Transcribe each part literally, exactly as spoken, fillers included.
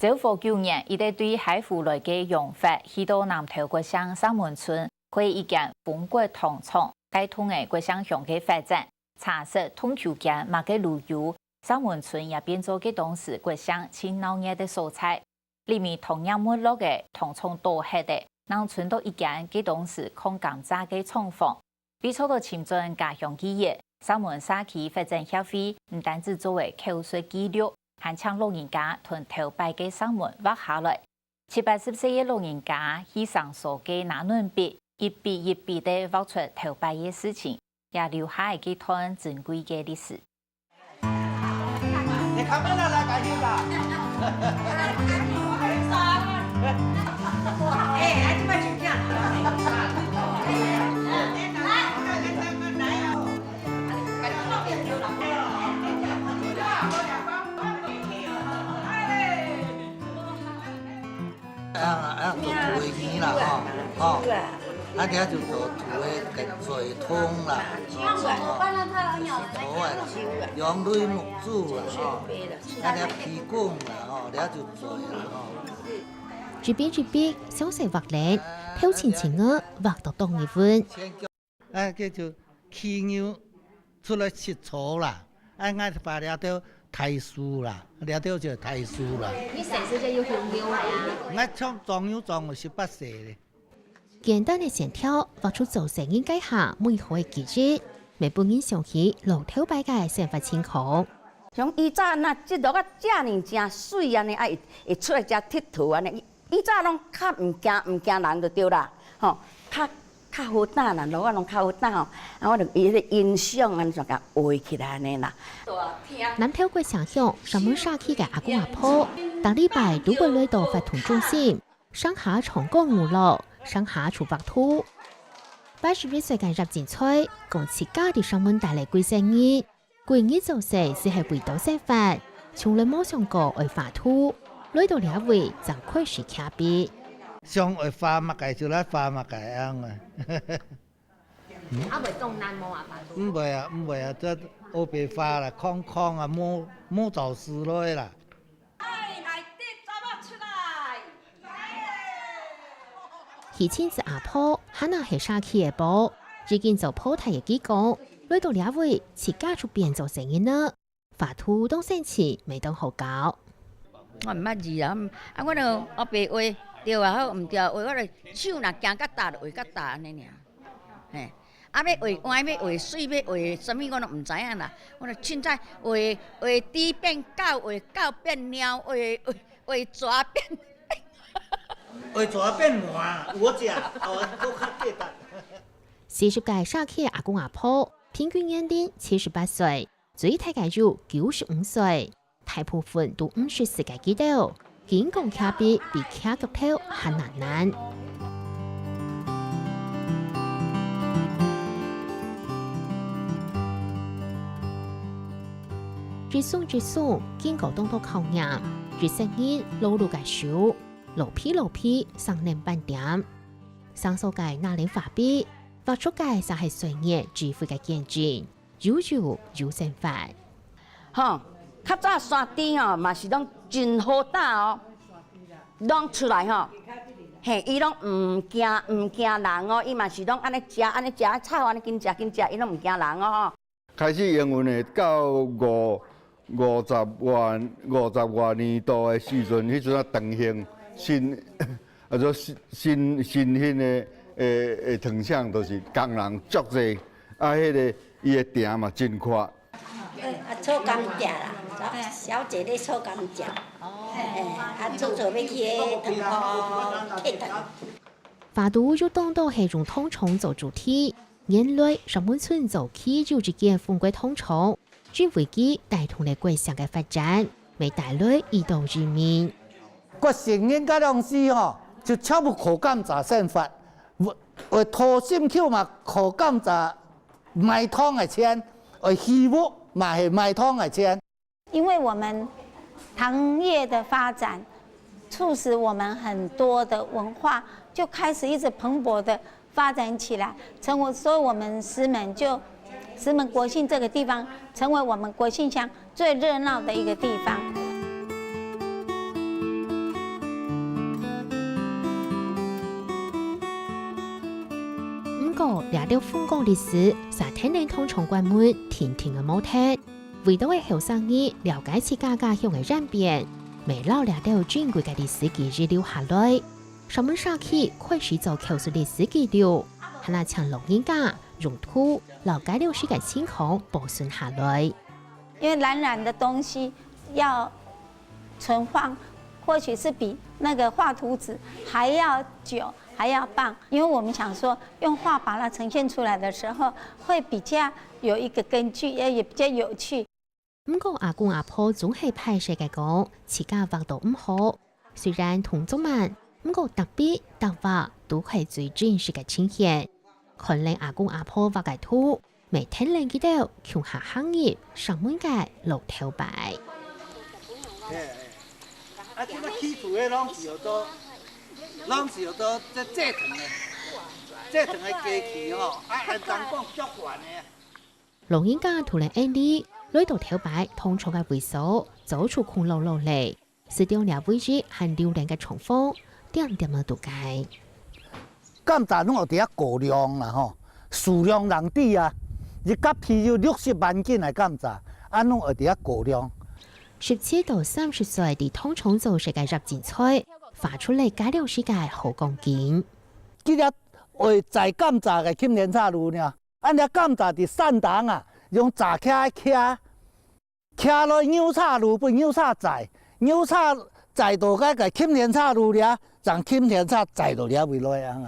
昭和九年，一個對海湖來个洋發去到南投國姓石門村，開一間風骨糖廠，帶動了國姓鄉个發展，茶室、糖球間麼个都有。石門村也變做該當時國姓盡鬧熱个所在。裡面糖業沒落个，糖廠倒忒个，正伸到一間該當時囥甘蔗个廠房。 為著尋轉家鄉記憶，石門社區發展協會毋單止做了口述記錄，還請老人家同頭擺个石門畫下來。七八十歲个老人家去生疏个拿軟筆，一筆一筆仔畫出頭擺个事情，也留下了這段珍貴个歷史。 你看，來，來，來，來，來。啊，啊，做土个耳啦，吼，吼。啊，這就做土个嘴筒啦，吼，吼。土个啦，用鐳目珠啦，吼。啊，這鼻管啦，吼，這就嘴啦，吼。一筆一筆，詳細畫咧，頭前前个畫到當入魂。 啊，叫做企鵝出來食草啦。啊，𠊎話這兜大樹啦，這兜就大樹啦。你細時節有養牛無啊？𠊎像莊有莊有十八歲咧。簡單个線條，畫出做細人該下美好个記憶，乜分人想起老頭擺个生活情況。像以前啊，這落啊遮爾正媠按呢，啊，會，會出來遮𨑨迌按呢。 以前攏較毋驚，毋驚人就對啦，吼，較，較好膽啦，路啊攏較好膽吼。啊，我就伊彼个印象按呢就共畫起來按呢啦。南投國姓鄉石門社區个阿公阿婆，逐禮拜都會來到活動中心，上下唱歌舞樂，上下做畫圖。八十一歲个葉金翠，講自家對石門帶來幾十年， 歸日做事就係為著生活，從來無想過愛畫圖，來到這位正開始挾筆。想愛畫麼个就來畫麼个恁樣啊。啊，會當難無啊，畫圖？毋會啊，毋會啊，這烏白畫啦，空空啊，無，無造字落去啦。 去尋子阿婆，還係社區个寶，已經做破大个義工，來到這位，自家就變做細人仔。畫圖當生趣，乜當好搞。我毋捌字啊，啊，我就烏白畫，對啊，好，毋對啊，畫，我就手若驚甲焦就畫甲焦按呢爾。 嘿，啊，欲畫，我欲畫水，欲畫啥物，我都毋知影啦。我就凊彩畫，畫豬變狗，畫狗變貓，畫，畫，畫蛇變，畫蛇變麻，有好食，哦，閣較簡單。四十个社區阿公阿婆，平均年齡七十八歲，最大个有九十五歲。 大部分都毋識字个佢兜，緊講挾筆比挾鉸刀還難難。一雙一雙，經過當多考驗，一生人勞碌个手，老皮老皮，生淰半點。生疏个拿等畫筆，畫出个就係歲月智慧个見證。 有油有生活。吼，較早山豬吼，嘛是攏真好膽哦，攏出來吼，嘿，伊攏毋驚，毋驚人哦，伊嘛是攏按呢食，按呢食，草按呢緊食緊食，伊攏毋驚人哦，吼。開始營運的到五，五十外，五十外年度的時陣，彼陣啊，長興新，啊，做新，新，新興的，誒，誒，糖廠就是工人足濟，啊，彼个伊的埕嘛真闊。 啊，做甘蔗啦，小，小姐咧做甘蔗。哦。嘿，啊，做做欲去彼糖廠去糖。畫圖有當多係用糖廠做主題，原來石門村早期有一間風骨糖廠，因為佢帶動了國姓个發展，乜帶來一道移民。國姓人該當時吼，就全部靠甘蔗生活，為，為討心臼嘛，靠甘蔗 賣糖个錢，愛起屋嘛係賣糖个錢。因為我們糖業的發展，促使我們很多的文化就開始一直蓬勃的發展起來，成為，所以我們石門就，石門國姓這個地方成為我們國姓鄉最熱鬧的一個地方。毋過，這兜風光歷史，煞跈等糖廠關門，定定仔無忒。為著愛後生人了解自家家鄉个演變，乜摎這兜珍貴个歷史記憶留下來。 上門社區開始做口述歷史記錄，還愛請老人家用圖摎街路時个情況保存下來。因為藍染的東西要存放，或許是比那個畫圖紙還要久，還要棒。因為我們想說，用畫把它呈現出來的時候，會比較有一個根據，也，也比較有趣。 毋過阿公阿婆總係歹勢个講，自家畫到毋好。雖然動作慢，毋過逐筆逐畫都係最真實个呈現。看等阿公阿婆畫个圖，乜跈等佢兜共下行入上門个老頭擺。嘿，嘿。啊，這个起厝个攏是有做，攏是有做這製糖个，製糖个機器吼，啊，按人講足煩个。 老人家渡等𫣆俚，來到頭擺糖廠个位所，早就空落落咧，只當這位置還留等个廠房，恬恬仔佇該。甘蔗攏愛佇遐過量啦吼，數量人知啊，一甲皮有六十萬斤个甘蔗，啊攏愛佇遐過量。十七到三十歲佇糖廠做事个葉進財，畫出來街路時个好光景。這粒會摘甘蔗个輕型車路呢， 恁樣甘蔗佇山頂啊，用柴車騎，騎來牛車路分牛車載，牛車載到該个輕型車路了，正輕型車載到這位來啊。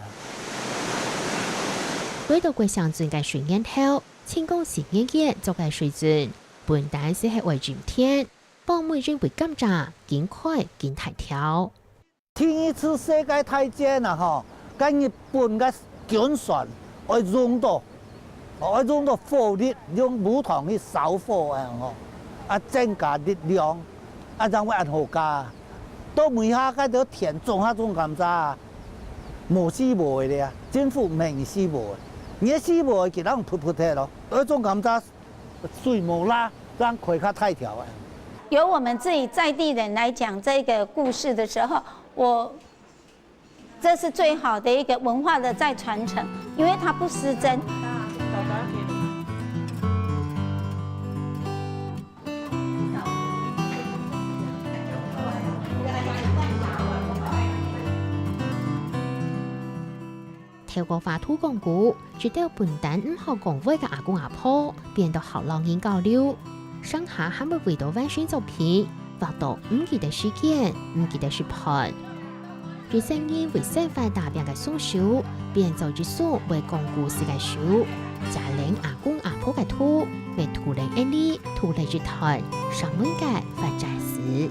來到國姓莊个水源頭，清光四年間做个水圳，本旦就係愛種田，包尾因為甘蔗緊開緊大條。 第二次世界大戰啊吼，該日本个軍船愛用到，愛用到火力，用木桶去燒火啊吼，啊增加力量，啊正會恁好加。到尾下該兜田種下種甘蔗啊，無事無个咧，政府毋肯你事無个，你个事無个，佢人噗噗忒咯，愛種甘蔗 水無罅，正開較大條啊。由我們自己在地人來講這個故事的時候，我，這是最好的一個文化的再傳承，因為它不失真。 透過畫圖講古，一兜本旦毋好講話个阿公阿婆，變到好摎人交流。成下還會為著完成作品，畫到毋記得時間，毋記得食飯。一生人為生活打拚个雙手，變做一雙會講故事个手，借等阿公阿婆个圖，乜渡等𫣆俚，渡等一段上門个發展史。